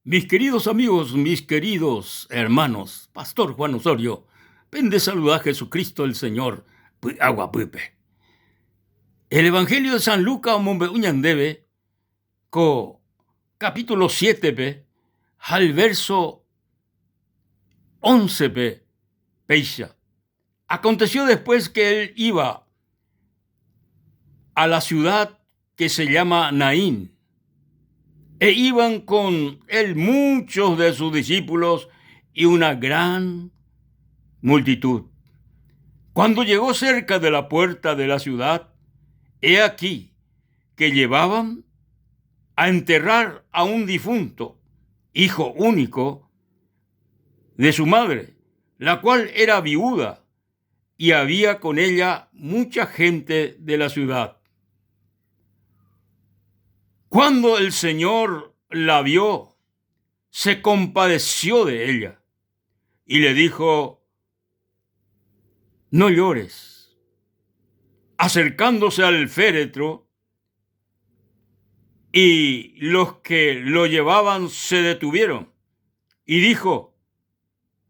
Mis queridos amigos, mis queridos hermanos, Pastor Juan Osorio, pende saluda Jesucristo el Señor py'aguapýpe. El Evangelio de San Lucas omombe'u ñandéve ko capítulo 7-pe ha el verso 11-pe péicha. Aconteció después que él iba a la ciudad que se llama Naín, e iban con él muchos de sus discípulos y una gran multitud. Cuando llegó cerca de la puerta de la ciudad, he aquí que llevaban a enterrar a un difunto, hijo único de su madre, la cual era viuda, y había con ella mucha gente de la ciudad. Cuando el Señor la vio, se compadeció de ella y le dijo, no llores. Acercándose al féretro, y los que lo llevaban se detuvieron. Y dijo,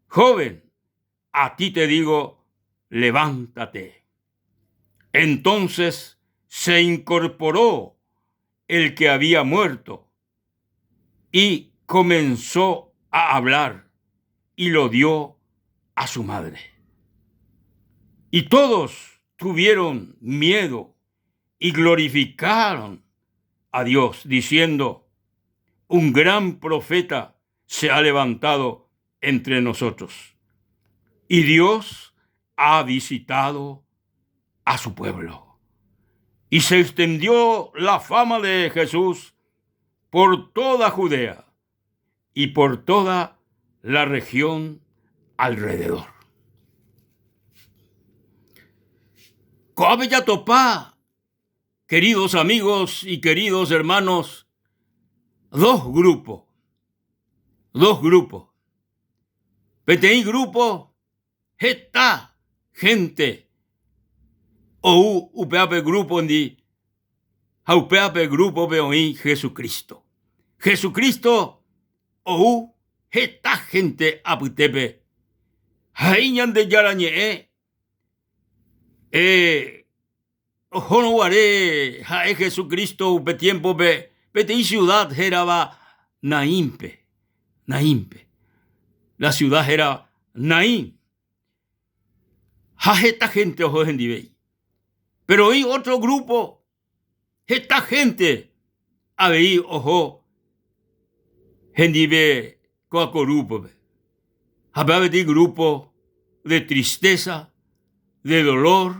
joven, a ti te digo, levántate. Entonces se incorporó el que había muerto y comenzó a hablar y lo dio a su madre. Y todos tuvieron miedo y glorificaron a Dios, diciendo, un gran profeta se ha levantado entre nosotros. Y Dios ha visitado a su pueblo. Y se extendió la fama de Jesús por toda Judea y por toda la región alrededor. Ko'ápe jatopa, queridos amigos y queridos hermanos, dos grupos, dos grupos. Peteĩ grupo heta hénte ou upévape grupo-ndi ha upévape grupo-pe oĩ Jesucristo. Jesucristo ou heta hénte apytépe ha he'i Ñandejára Ñe'ẽ Ohórõ guare ha'e Jesucristo upe tiémpope peteĩ ciudad hérava Naínpe, Naínpe. La ciudad héra Naín. Ha heta hénte oho hendivéi. Péro oĩ ótro grúpo heta hénte avei oho hendive ko'ã ko grúpope. Ha péva peteĩ grúpo de tristeza, de dolor,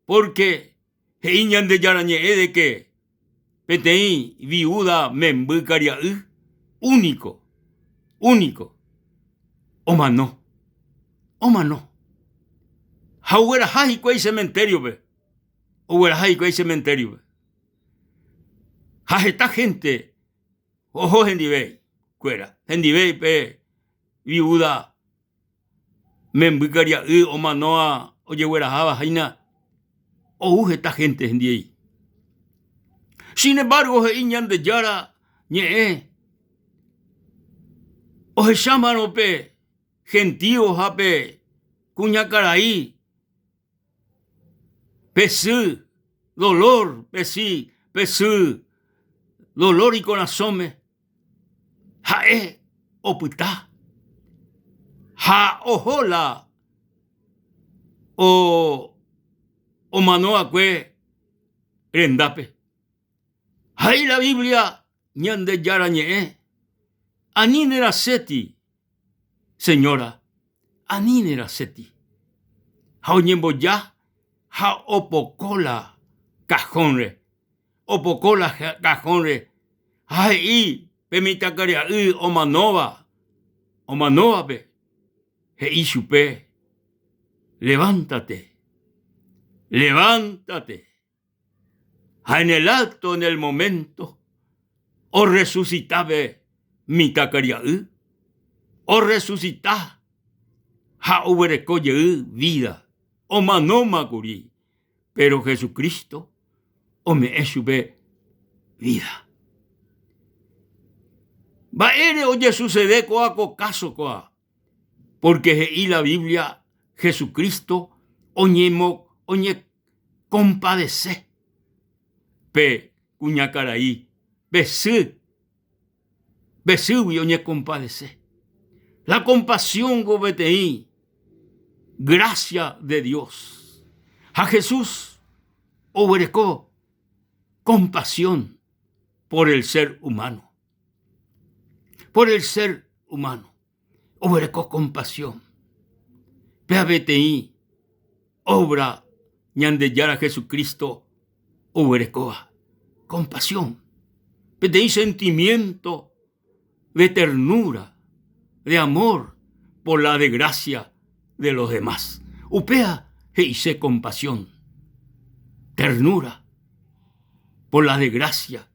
pórke he'i Ñandejára Ñe'ẽ de ke peteĩ viúda memby karia'y úniko, úniko, omano, omano. Ha ogueraha hikuái sementériope, ogueraha hikuái sementériope. Ha heta hénte oho hendive kuéra, hendive pe viúda memby karia'y omanóva ojegueraháva hína ou heta hénte hendive. Sin embargo he'i Ñandejára ñe'ẽ ohechámarõ pe gentío ha pe kuñakarai Pe sy dolor, pe sy, pe sy dolor ikorasõme, ha'e opyta ha oho la omano va'ekue rendápe. He'i la Biblia Ñandejára Ñe'ẽ, Ani nerasẽti, señora, ani nerasẽti. Ha oñemboja ha opoko la cajón-re, opoko la cajón-re ha he'i pe mitãkaria'y omanóva, omanóvape, he'i chupe, Levántate, levántate. Ha en el acto, en el momento, orresucita pe mitãkaria'y, orresucita ha oguereko jey vida, omanóma kuri, pero Jesucristo ome'ẽ chupe vida. Mba'ére ojesucede kóa ko káso kóa? Pórke he'i la Biblia Jesucristo oñemo oñekompadese pe kuñakarai, pe sy, pe sýgui oñekompadese. La compasión-ko peteĩ gracia de Dios. Ha Jesús oguereko compasión por el ser humano. Por el ser humano. Oguereko compasión. Péa peteĩ obra Ñandejára Jesucristo oguerekóva. Compasión. Peteĩ sentimiento de ternura, de amor por la desgracia de los demás. Upéva he'ise compasión, ternura por la desgracia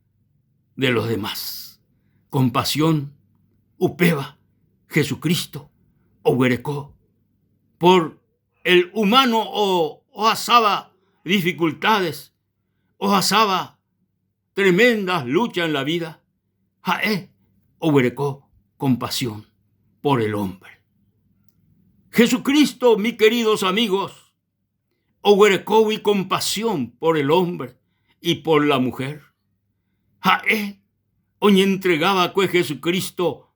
de los demás. Compasión upéva Jesucristo oguereko por el humano ohasáva dificultades, ohasáva tremendas luchas en la vida, ha'e oguereko compasión por el hombre. Jesucristo, mis queridos amigos, oguerekógui compasión por el hombre y por la mujer. Ha'e oñentregava'ekue Jesucristo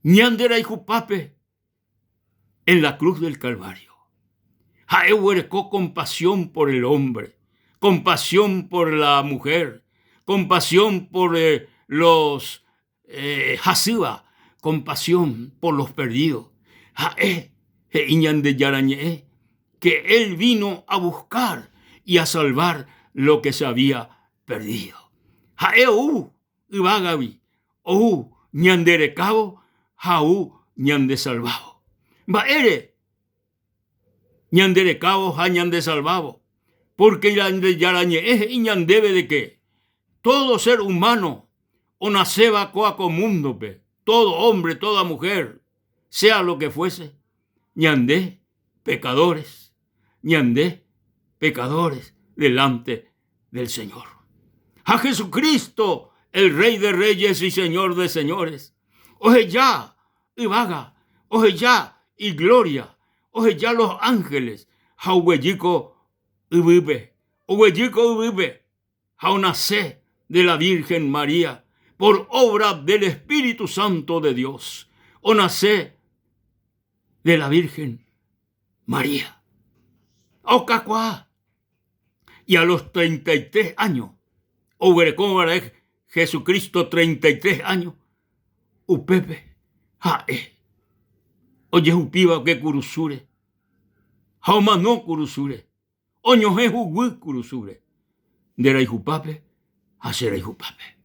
ñande rayhupápe en la cruz del Calvario. Ha'e oguereko compasión por el hombre, compasión por la mujer, compasión por eh, los eh, hasýva, compasión por los perdidos. Ha'e he'i Ñandejára ñe'ẽ que él vino a buscar y a salvar lo que se había perdido. Ha'e ou yvágagui, ou ñande rekávo ha ou ñande salvávo. Mba'ére ñande rekávo ha ñande salvávo? Pórke Ñandejára ñe'ẽ he'i ñandéve de que todo ser humano onaséva kóa ko múndope, todo hombre, toda mujer, sea lo que fuese, ñande pecadores, ñande pecadores delante del Señor. Ha Jesucristo, el Rey de Reyes y Señor de Señores, oheja yvága, oheja igloria, oheja los ángeles ha oguejy ko yvýpe, oguejy ko yvýpe ha onase de la Virgen María por obra del Espíritu Santo de Dios, onase de la Virgen María. Okakuaa y a los 33 años, oguerekóva'erã Jesucristo 33 años, upépe ha'e ojehupíva'ekue kurusúre ha omano kurusúre, oñohẽ huguy kurusúre, nde rayhupápe ha che rayhupápe.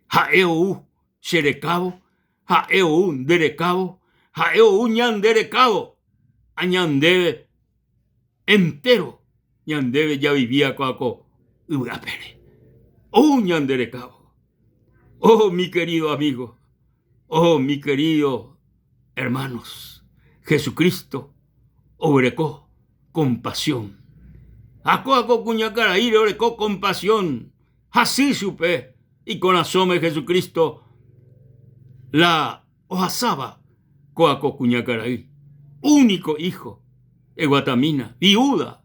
Ha'e ou che rekávo, ha'e ou nde rekávo, ha'e ou ñande rekávo, ha ñandéve entéro ñandéve javivía kóa ko yvy apére. Ou ñande rekávo. Oh, mi querido amigo, oh, mi querido hermanos, Jesucristo oguereko compasión. Ha kóa ko kuñakaraíre oreko compasión, hasy chupe ikorasõme Jesucristo la ohasáva kóa ko kuñakarai, único hijo, eguatamína, viuda,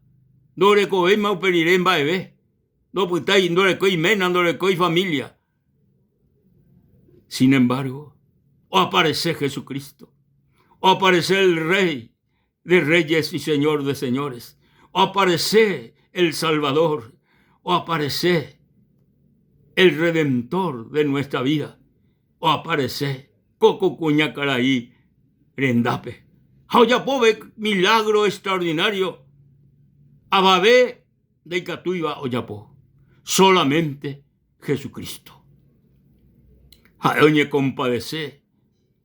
ndorekovéima upe rire mba'eve, ndopytái, ndorekói iména, ndorekói familia. Sin embargo, oaparece Jesucristo, oaparece el Rey de Reyes y Señor de Señores, oaparece el Salvador, oaparece el Redentor de nuestra vida, oaparece ko ko kuñakarai rendápe. Ha ojapove milagro extraordinario avave ndaikatúiva ojapo, solamente Jesucristo. Ha'e oñekompadese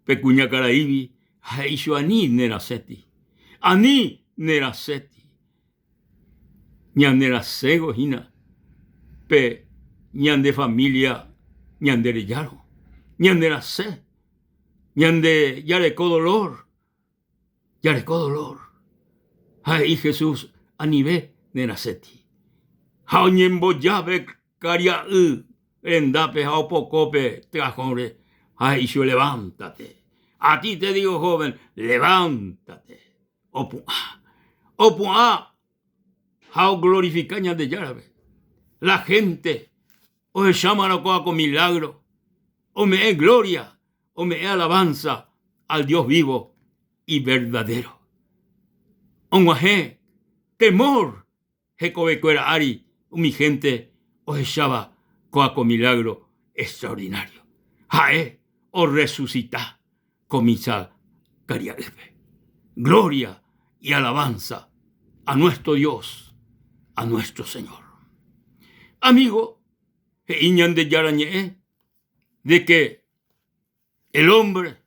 pe kuñakaraígui ha he'i chupe, Ani nerasẽti, ani nerasẽti. Ñanerasẽgo hína pe ñande familia ñanderejárõ, ñanerasẽ, ñande jareko dolor, Jareko dolor. Ha he'i Jesús, Anive nerasẽti. Ha oñemboja pe karia'y rendápe ha opoko pe ty'ahõre. Ha he'i chupe, Levántate. A ti te digo, joven, levántate. Opu'ã. Opu'ã ha oglorifika Ñandejárape. La hénte ohechámarõ kóva ko milágro, ome'ẽ glória, ome'ẽ alavanza al Dios vivo y verdadero. Og̃uahẽ temor hekovekuéra ári umi hénte ohecháva kóva ko milágro extraordinario. Ha'e orresusita ko mitã karia'ýpe. Gloria y alabanza a nuestro Dios, a nuestro Señor. Amigo, he'i Ñandejára Ñe'ẽ de que el hombre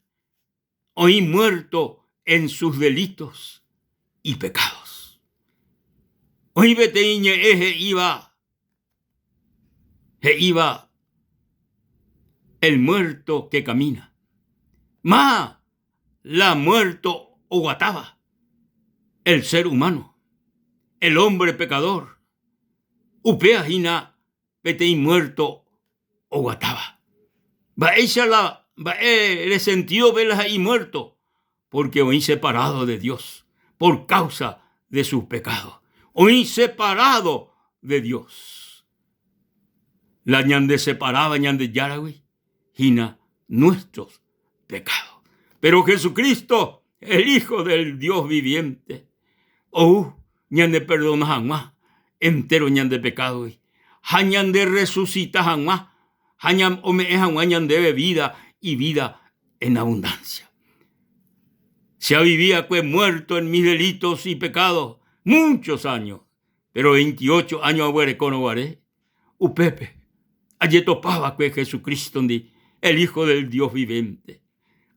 oĩ muerto en sus delitos y pecados. Oĩ peteĩ ñe'ẽ he'íva he'íva el muerto que camina. Ma la muerto oguatáva el ser humano, el hombre pecador. Upéva hína peteĩ muerto oguatáva. Mba'éicha la mba'e resentido-pe la he'i muerto? Porque oĩ separado de Dios por causa de sus pecados. Oĩ separado de Dios. La ñande separáva Ñandejáragui hína nuestros pecados. Pero Jesucristo, el Hijo del Dios viviente, ou ñaneperdona hag̃ua entéro ñande pekádogui ha ñanderresusita hag̃ua ha ome'ẽ hag̃ua ñandéve vida y vida en abundancia. Che avivi akue muerto en mis delitos y pecados muchos años, pero 28 años aguerekórõ guare, upépe ajetopa va'ekue Jesucristo-ndi, el Hijo del Dios vivente.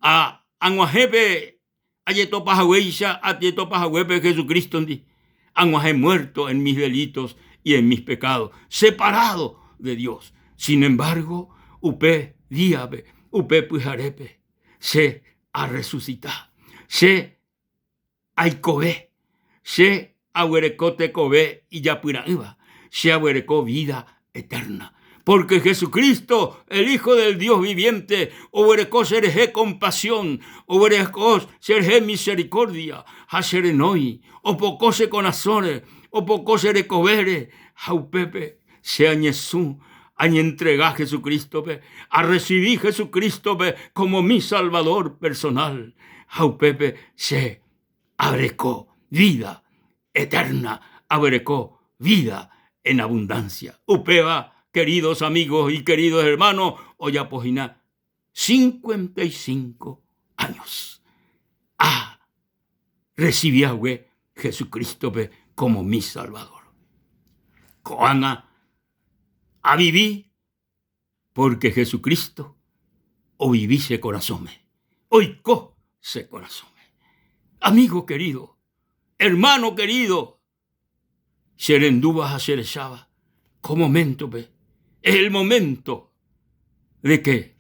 Ha ag̃uahẽpe Ajetopa haguéicha ajetopa haguépe Jesucristo-ndi, ag̃uahẽ muerto en mis delitos y en mis pecados, separado de Dios. Sin embargo, upe día-pe, upe pyharépe, che arresucita, che aikove, che aguereko tekove ijapyra'ỹva, che aguereko vida eterna. Porque Jesucristo, el Hijo del Dios viviente, oguereko cherehe compasión, oguereko cherehe misericordia, ha cherenói, opoko che korasõre, opoko che rekovére, ha upépe che añesũ, añentrega Jesucristo-pe, arrecibi Jesucristo-pe como mi Salvador personal, ha upépe che Aguereko vida eterna, aguereko vida en abundancia. Upéva, queridos amigos y queridos hermanos, ojapo hína 55 años. A recibi hague Jesucristo-pe como mi Salvador. Ko'ág̃a avivi Pórke Jesucristo ovivi che korasõme, oiko che korasõme. Amigo querido, hermano querido, che rendúva ha che recháva, ko momento-pe es el momento de que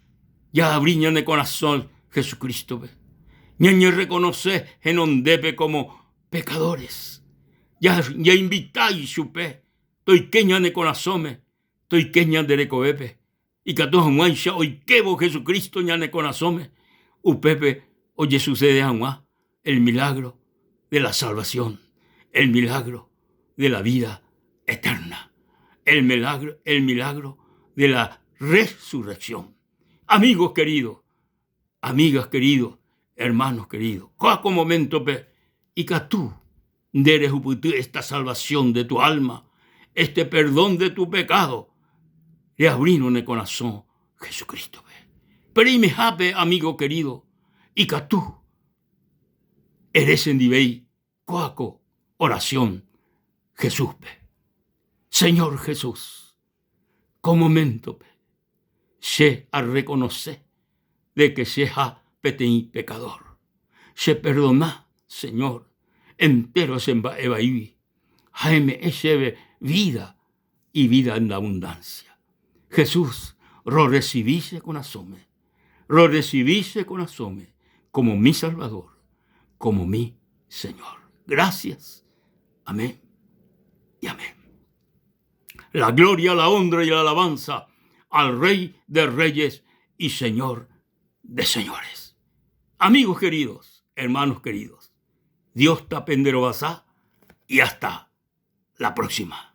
jaabri ñane korasõ Jesucristo-pe, ñañerreconoce henondépe como pecadores, jainvita ichupe toike ñane korasõme Toike ñande rekovépe, ikatu hag̃uáicha oikévo Jesucristo ñane korasõme, upépe ojesucede hag̃ua el milagro de la salvación, el milagro de la vida eterna, el milagro, el milagro de la resurrección. Amigos queridos, amigas queridos, hermanos queridos, kóa ko momento-pe ikatu Nde rehupyty esta salvación de tu alma, este perdón de tu pecado, reabrírõ ne korasõ Jesucristo-pe. Pe reimehápe, amigo querido, ikatu ere chendivéi kóa ko oración Jesús-pe. Señor Jesús, ko momento-pe che arreconoce de que che ha peteĩ pecador. Che perdona, Señor, entero che mba'e vaígui ha eme'ẽ chéve vida y vida en abundancia. Jesús, rorrecibi che korasõme, rorrecibi che korasõme como mi Salvador, como mi Señor. Gracias. Amén y amén. La gloria, la honra y la alabanza al Rey de Reyes y Señor. de Señores. Amigos queridos, hermanos queridos, Dios tapenderovasa y hasta la próxima.